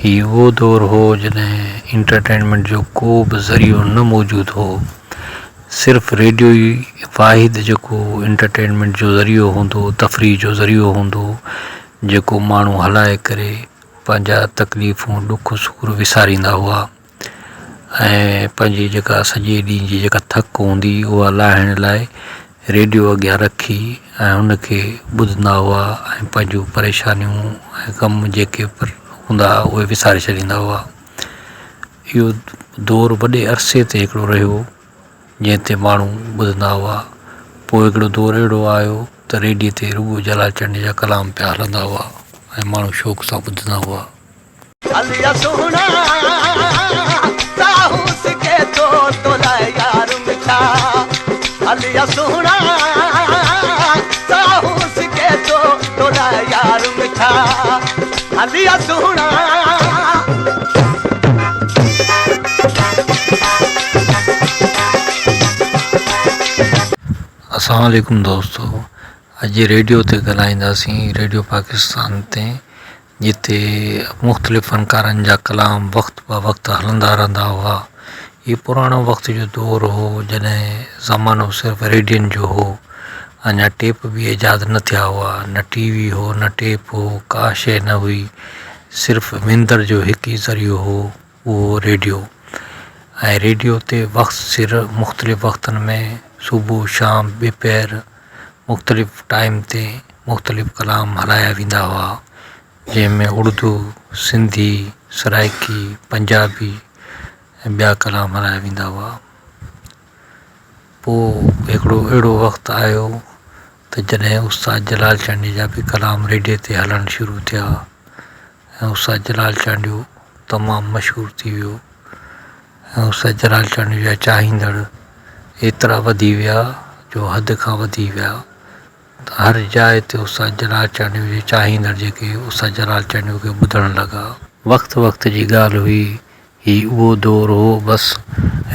هي اهو دور هو جڏهن انٽرٽينمينٽ جو ڪو به ذريعو نه موجود هو. صرف ريڊيو ئي واحد جيڪو انٽرٽينمينٽ جو ذريعو هوندو هو، تفريح جو ذريعو هوندو هو، جيڪو ماڻهو هلائي ڪري پنهنجا تڪليفون ڏک سور وساريندا هئا ۽ پنهنجي جيڪا سڄي ڏينهن جي جيڪا ٿڪ هوندي هئي اها لاهڻ لاء ريڊيو اڳيان رکي ۽ ان کي ٻڌندا هئا ۽ پنهنجون پريشانيون ۽ غم جيڪي به هوندا هئا اهي وساري ڇڏيندا هئا. اهو دور وڏي عرصي تي هڪڙو رهيو جنهن تي ماڻهو ٻڌندا هئا. پوء هڪڙو دور اهڙو آيو ته ريڊيي تي رڳو جلال چانڊيي جا ڪلام پيا هلندا هئا ۽ ماڻهو شوق سان ٻڌندا هئا. علي سهڻا ساهو سڪي ٿو تو لاء يار مٺا علي سهڻا ساهو سڪي ٿو تو لاء يار مٺا علي سهڻا. اسلام عليڪم دوستو اڄ ريڊيو تي ڳالهائينداسين ريڊيو پاڪستان تي جتي مختلف فنڪارن جا ڪلام وقت به وقت هلندا رهندا هئا. هي پراڻو وقت جو دور هو جڏهن زمانو صرف ريڊين جو هو. اڃا ٽيپ به ايجاد نه ٿيا هئا. نه ٽي وي هو نه ٽيپ هو ڪا شيء نه هئي. صرف وندر جو هڪ ئي ذريعو هو اهو هو ريڊيو ۽ ريڊيو تي وقت سر مختلف وقتن ۾ صبح شام ٻپهر مختلف ٽائيم تي مختلف ڪلام هلايا ويندا هئا جنهن ۾ اردو، سنڌي، سرائيڪي، پنجابي ۽ ٻيا ڪلام هلايا ويندا هئا. پوء هڪڙو اهڙو وقت آيو ته جڏهن استاد جلال چانڊيي جا به ڪلام ريڊيي تي هلڻ شروع ٿيا ۽ استاد جلال چانڊيو تمام مشهور ٿي ويو. ۽ استاد جلال چانڊيو جا چاهيندڙ ايترا وڌي ويا جو حد کان وڌي ويا ته هر جاء تي استاد جلال چانڊيو جي چاهيندڙ جيڪي استاد جلال چانڊيو کي ٻڌڻ لڳا. وقت وقت جي ڳالهه هئي، هي اهو دور هو بس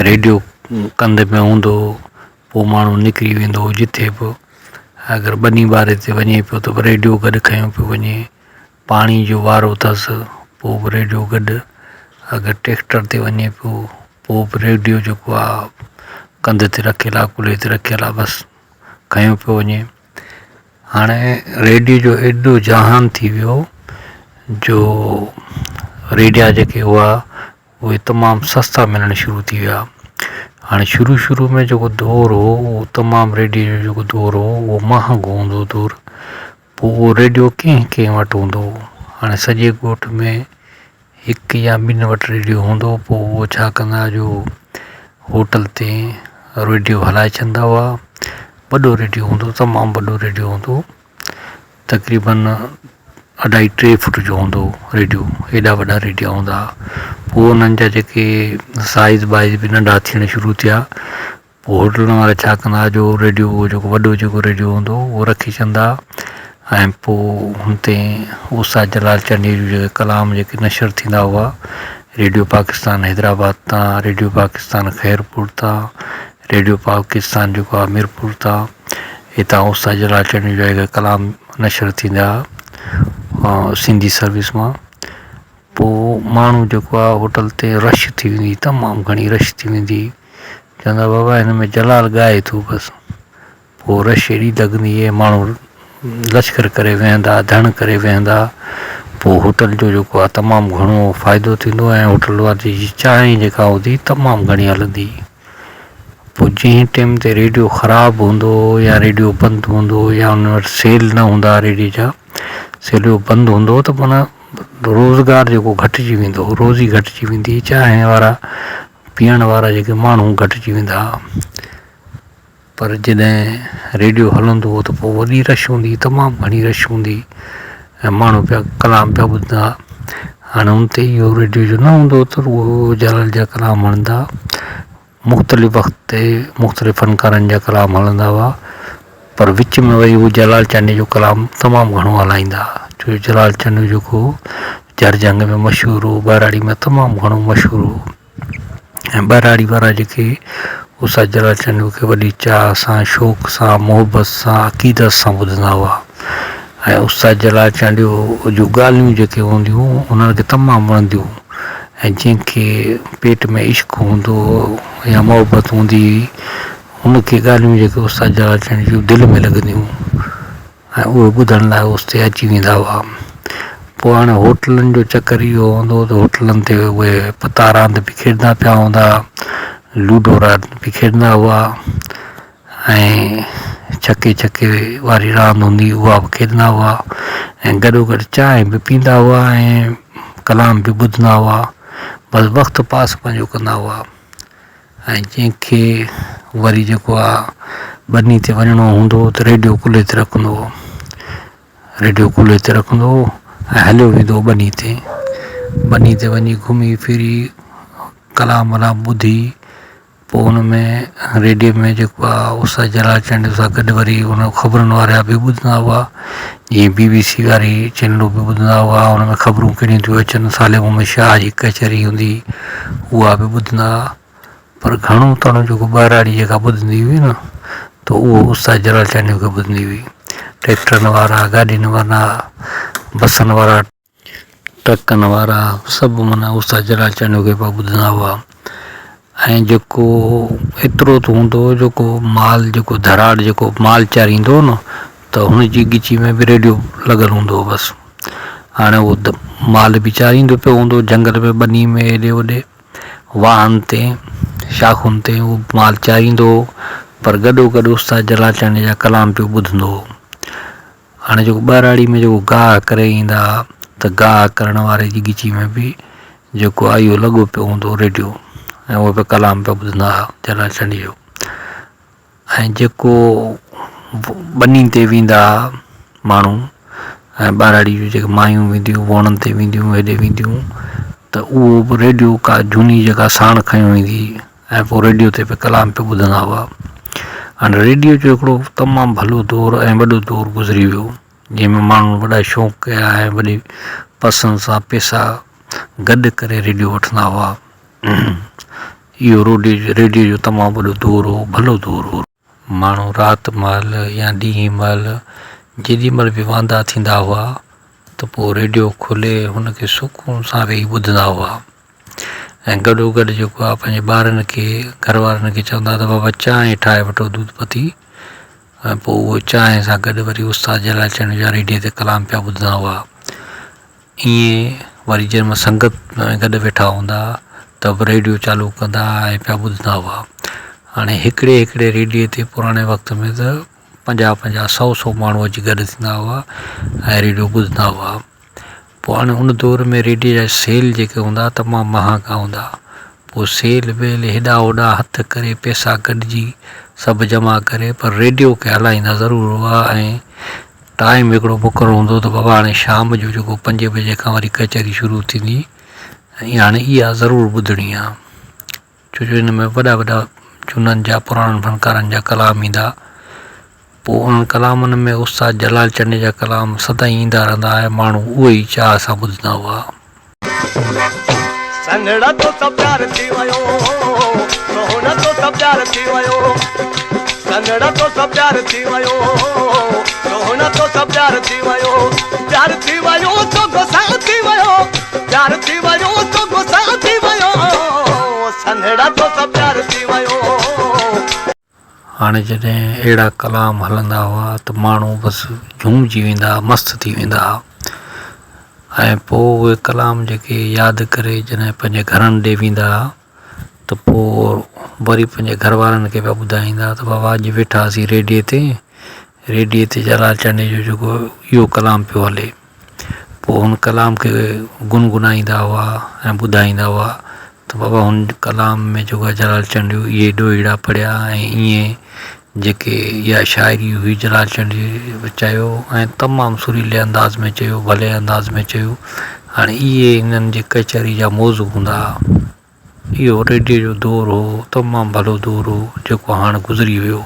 ريڊيو ڪنڌ ۾ هوندو هو پوء ماڻهو نڪري ويندو هو جٿي به اگر ٻني ٻاري تي وڃي پيو ته به ريڊيو گڏ کنيو پيو وڃي. پاڻي جو وارو اٿس پوء به ريڊيو گڏ اگر ٽريڪٽر تي وڃي پيو پوء به ريڊيو جيڪو آ ڪنڌ تي رکيل آ ڪلهي تي رکيل آ بس کنيو پيو وڃي هاڻي ريڊيو جو ايڏو جهان ٿي ويو جو ريڊيا جيڪي هئا اهي تمام سستا ملڻ شروع ٿي ويا هاڻي شروع شروع ۾ جيڪو دور هو اهو تمام ريڊيي جو جيڪو دور هو اهو مهانگو هوندو هو دور پوء اهو ريڊيو ڪنهن ڪنهن وٽ هوندو هو. هاڻي سڄي ڳوٺ ۾ هڪ يا ٻن وٽ ريڊيو هوندو هو. پوء اهو ڇا ڪندا جو هوٽل تي ريڊيو هلائي ڇڏيندا هئا. وڏو ريڊيو هوندو هو، تمام وڏو ريڊيو هوندو هو. تقريبن اڍائي ٽي فوٽ جو هوندو هو ريڊيو، ايڏا وڏا ريڊيا هوندا هئا. پوء انهن جا جيڪي سائيز وائيز به ننڍا ٿيڻ شروع ٿيا. پوء هوٽلن وارا ڇا ڪندا ها جو ريڊيو اهو جيڪو وڏو جيڪو ريڊيو هوندو هو اهو رکي ڇڏندا ها ۽ پوء هن تي استاد جلال چانڊيي جون جيڪي ڪلام جيڪي نشر ٿيندا هئا ريڊيو پاڪستان حيدرآباد تان ريڊيو پاڪستان خيرپور تان ريڊيو پاڪستان جيڪو آهي ميرپور تان هتان استاد جلال چانڊيي جا جيڪا ڪلام نشر ٿيندا هئا سنڌي سروس مان پوء ماڻهو جيڪو آهي هوٽل تي رش ٿي ويندي تمام گهڻي رش ٿي ويندي چوندا بابا هن ۾ جلال ڳائي ٿو بس پوء رش ايڏي لڳندي ۽ ماڻهو لشڪر ڪري ويهندا ڌڻ ڪري ويهندا پوء هوٽل جو جيڪو آهي تمام گهڻو فائدو ٿيندو ۽ هوٽل واري جي چانهه جيڪا هوندي تمام گهڻي هلندي پوء جنهن ٽيم تي ريڊيو خراب هوندو هو يا ريڊيو بند هوندو هو يا ان وٽ سيل نه هوندا هئا ريڊيي جا سيل جو بند هوندو هو ته معنيٰ روزگار جيڪو گهٽجي ويندو هو روزي گهٽجي ويندي هئي چانهه وارا پيئڻ وارا جيڪي ماڻهو گهٽجي ويندا هئا پر جڏهن ريڊيو هلندو هو ته پوء وڏي رش هوندي هئي تمام گهڻي رش هوندي هئي ۽ ماڻهو پيا ڪلام پيا ٻڌندا هاڻي ان تي اهو ريڊيو جو نه هوندو هو ته رڳو جلال جا ڪلام هڻندا مختلف وقت تي مختلف فنڪارن جا ڪلام هلندا هئا پر وچ ۾ وري هو جلال چانڊيي جو ڪلام تمام گهڻو هلائيندا هئا ڇو جو جلال چانڊيو جيڪو هو جهر جهنگ ۾ مشهور هو ٻهراڙي ۾ تمام گهڻو مشهور هو ۽ ٻهراڙي وارا جيڪي استاد جلال چانڊيو کي وڏي چاهه سان شوق سان محبت سان عقيدت سان ٻڌندا هئا ۽ استاد جلال چانڊيو جون ڳالهيون جيڪي هونديون انهن کي تمام وڻنديون ۽ جنهن کي پيٽ ۾ عشق هوندو هو يا محبت هوندي هئي ان کي ڳالهيون جيڪي استاد جلال چانڊيو جون دل ۾ لڳنديون ۽ اهي ٻڌڻ لاء اس تي اچي ويندا هئا. پوء هاڻي هوٽلن جو چڪر اهو هوندو هو ته هوٽلن تي اهي پتا راند به کيڏندا پيا هوندا لوڊو راند به کيڏندا هئا ۽ ڇڪي ڇڪي واري راند هوندي هئي اها به کيڏندا هئا ۽ گڏو گڏ چانهه به پيئندا هئا ۽ ڪلام به ٻڌندا هئا بس وقت پاس پنهنجو ڪندا هئا. ۽ جنهن کي وري جيڪو آ ٻني تي وڃڻو هوندو هو ته ريڊيو ڪلهي تي رکندو هو ريڊيو ڪلهي تي رکندو هو ۽ هليو ويندو هو ٻني تي ٻني تي وڃي گهمي ڦري ڪلام ولام ٻڌي پوء ان ۾ ريڊيي ۾ جيڪو آ استاد جلال چانڊيو سان گڏ وري ان خبرن وارا به ٻڌندا هئا جيئن بي بي سي واري چينلون به ٻڌندا هئا ان ۾ خبرون ڪهڙيون ٿيون اچن صالح محمد شاهه جي ڪچهري هوندي اها به ٻڌندا هئا پر گهڻو تڻو جيڪو ٻهراڙي جيڪا ٻڌندي هئي نه ته اهو استاد جلال چانڊيو کي ٻڌندي هئي ٽريڪٽرن وارا گاڏين وارا بسن وارا ٽرڪن وارا سڀ معنيٰ استاد جلال چانڊيو کي پيا ٻڌندا هئا ۽ جيڪو ايترو ته هوندو هو جيڪو مال جيڪو ڌراڙ جيڪو مال چاريندو هو نه ته هن جي ڳچي ۾ به ريڊيو لڳل هوندو هو بس هاڻي هو مال به چاريندو پيو هوندو هو جنگل ۾ ٻني ۾ هيڏي هوڏي واهن تي شاخن تي هو مال چاريندو هو پر گڏو گڏ استاد جلال چانڊيي جا ڪلام پيو ٻڌندو هو. هاڻي جيڪو ٻهراڙي ۾ جيڪو گاهه ڪري ايندا ها ته گاهه ڪرڻ واري جي ڳچي ۾ به جيڪو آهي اهو لڳو پيو هوندو هو ريڊيو ۽ اهي پيا ڪلام پيا ٻڌندا ها جلال چنڊي جو ۽ جيڪو ٻني تي ويندا ها ماڻهو ۽ ٻهراڙي جون جيڪي مايون وينديون ووڻن تي وينديون هيڏي وينديون ته اهو به ريڊيو ڪا جهوني جيڪا ساڻ کنيو ويندي هئي ۽ پوء ريڊيو تي به ڪلام پيو ٻڌندا هئا. هاڻي ريڊيو جو هڪڙو تمام ڀلو دور ۽ وڏو دور گذري ويو جنهن ۾ ماڻهن وڏا شوق ڪيا ۽ وڏي پسند سان پئسا گڏ ڪري ريڊيو وٺندا هئا. اهو ريڊيو جو تمام وڏو دور هو ڀلو دور هو. ماڻهو رات مهل يا ڏينهن مهل جيڏي مهل به واندا ٿيندا هئا ته پوء ريڊيو کولي هن کي سڪون سان ويهي ٻڌندا هئا ۽ گڏو گڏ جيڪو آهي پنهنجي ٻارن کي گهر وارن کي چوندا ته بابا چانهه ٺاهي وٺو دودھ پتي ۽ پوء اهو چانهه سان گڏ وري استاد جلال چنڙ جا ريڊيي تي ڪلام پيا ٻڌندا هئا. ائين وري جنهن مهل سنگت ۾ گڏ ويٺا هوندا ته به ريڊيو چالو ڪندا ۽ پيا ٻڌندا هئا. هاڻي هڪڙي هڪڙي ريڊيي تي پراڻي وقت ۾ ته پنجاهه پنجاهه سؤ سؤ ماڻهو اچي گڏ ٿيندا هئا ۽ ريڊيو ٻڌندا هئا. پوء هاڻي ان دور ۾ ريڊيي جا سيل جيڪي هوندا تمام مهانگا هوندا. پوء سيل ويل هيڏا هوڏا هٿ ڪري پئسا گڏجي سڀ جمع ڪري پر ريڊيو کي هلائيندا ضرور هئا ۽ ٽائيم هڪڙو مقرر هوندو هو ته بابا هاڻي شام جو جيڪو پنجين بجي کان وري ڪچهري شروع ٿيندي ۽ هاڻي اها ضرور ٻڌڻي آ ڇو جو ان ۾ وڏا وڏا جهونن جا پراڻن فنڪارن جا ڪلام ايندا پوء انهن ڪلامن ۾ استاد جلال چنڊ جا ڪلام سدائين ايندا رهندا ۽ ماڻهو اهي ئي چاهه سان ٻڌندا هئا. سنهڙا توسان پيار ٿي ويو سهڻا توسان پيار ٿي ويو سنهڙا توسان پيار ٿي ويو سهڻا توسان پيار ٿي ويو پيار ٿي ويو تو سان ٿي ويو پيار ٿي ويو تو سان ٿي ويو سنهڙا توسان پيار ٿي ويو. هاڻي جڏهن اهڙا ڪلام هلندا هئا ته ماڻهو بس جهومجي ويندا هئا مست ٿي ويندا هئا ۽ پوء اهي ڪلام جيڪي ياد ڪري جڏهن پنهنجي گهرن ڏي ويندا هئا ته پوء وري پنهنجي گهر وارن کي پيا ٻڌائيندا ته بابا اڄ ويٺا هئاسين ريڊيي تي ريڊيي تي جلال چانڊيي جو جيڪو اهو ڪلام پيو هلي پوء هن ڪلام کي گنگنائيندا هئا ۽ ٻڌائيندا هئا ته بابا هن ڪلام ۾ جيڪو آهي جلال چانڊيو اهي ڏوهيڙا پڙهيا ۽ ائين جيڪي اها شاعري هئي جلال چانڊيي چيو ۽ تمام سريلي انداز ۾ چيو ڀلي انداز ۾ چيو هاڻي اهي هنن جي ڪچهري جا موضوع هوندا هئا اهو ريڊيو جو دور هو تمام ڀلو دور هو جيڪو هاڻ گذري ويو.